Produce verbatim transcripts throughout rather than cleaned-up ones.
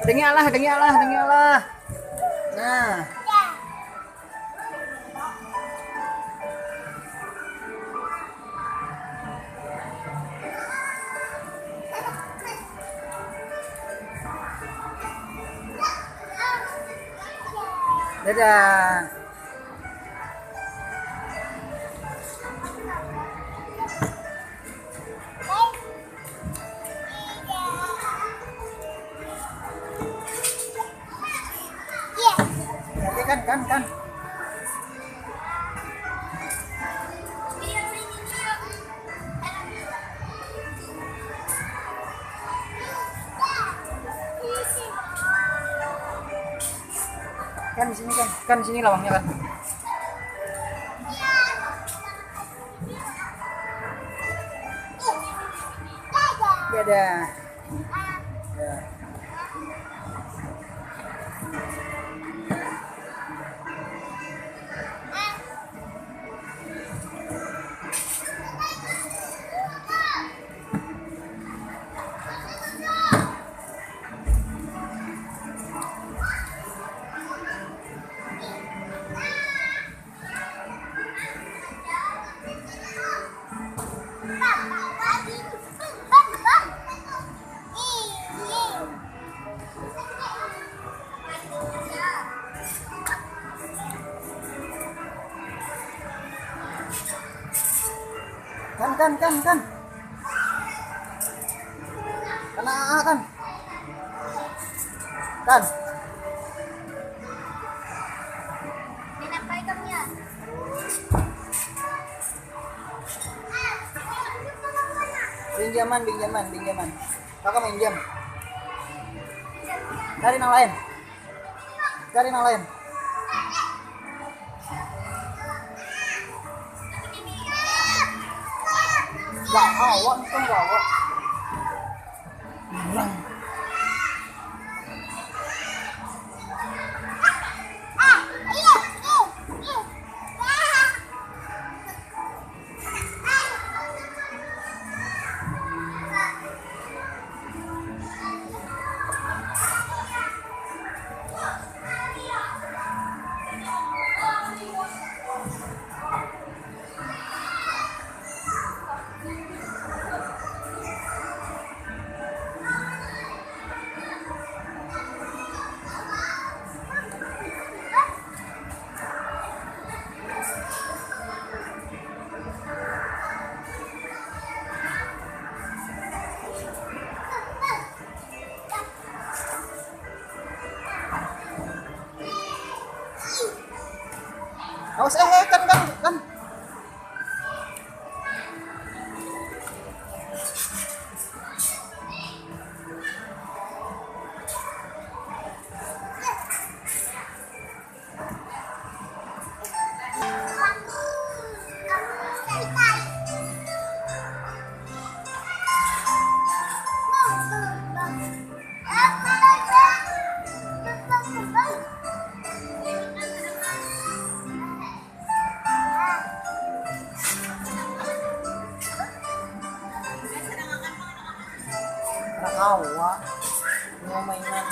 Demi Allah, demi Allah, demi Allah. Nah. Dadah. Oke, kan, kan, kan. Kan di sini, kan. Kan di sini lawangnya, kan. Dadah. Ya. Kan, kan, kan, kan. Kena, kan. Kan. Pinjaman, pinjaman, pinjaman. Kakak minjam. Cari nang lain. Cari nang lain. Gak awak, itu gak awak. Hilang. Awas, eh, eh, kan, kan, kan. Anak kawa, mau mainan.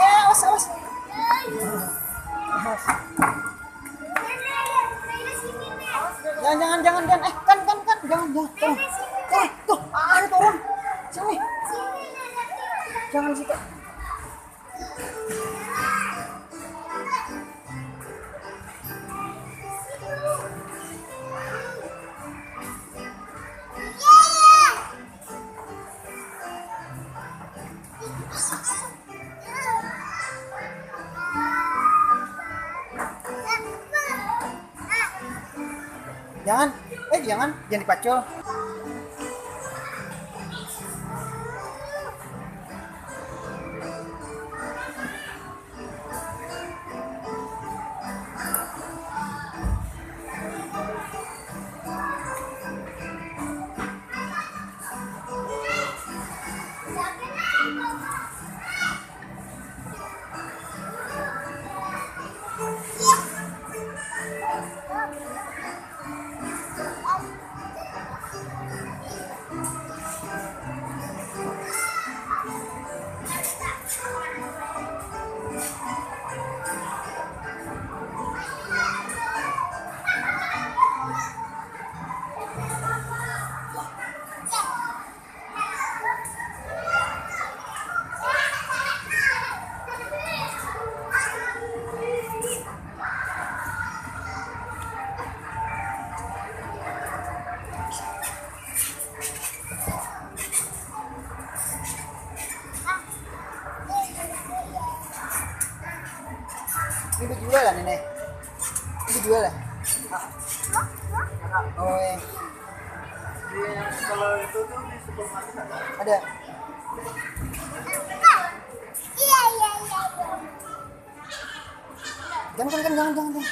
Eh, awas, awas. Awas. Jangan, jangan, jangan, jangan. Eh, kan, kan, kan. Jangan, jangan. Turun. Turun. Tuh, ada turun. Sini. Jangan situ. Jangan, eh, jangan, jangan dipacul. Ini dijual lah, Nenek. Ini dijual lah. Oh, iya. Iya, kalau itu tuh di supermarket ada. Ada. Iya, iya, iya, iya. Jangan, kan, jangan, jangan, jangan.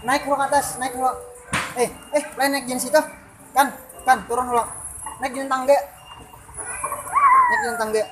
Naik dulu ke atas, naik dulu. Eh, eh, lain naik jenis itu. Kan, kan, turun dulu. Naik jenis tangga. Naik jenis tangga.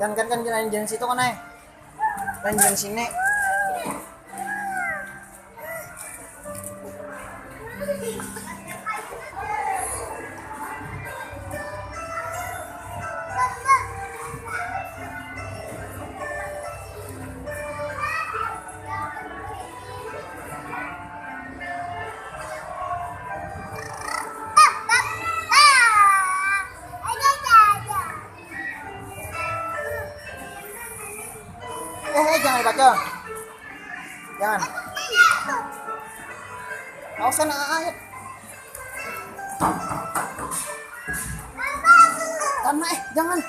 Jangan kan kan lain jangan situ kan eh. Lain jangan sini. Eh, eh, jangan dibaca. Jangan. Awasan, ah, ah, ya. Tanah, eh, jangan.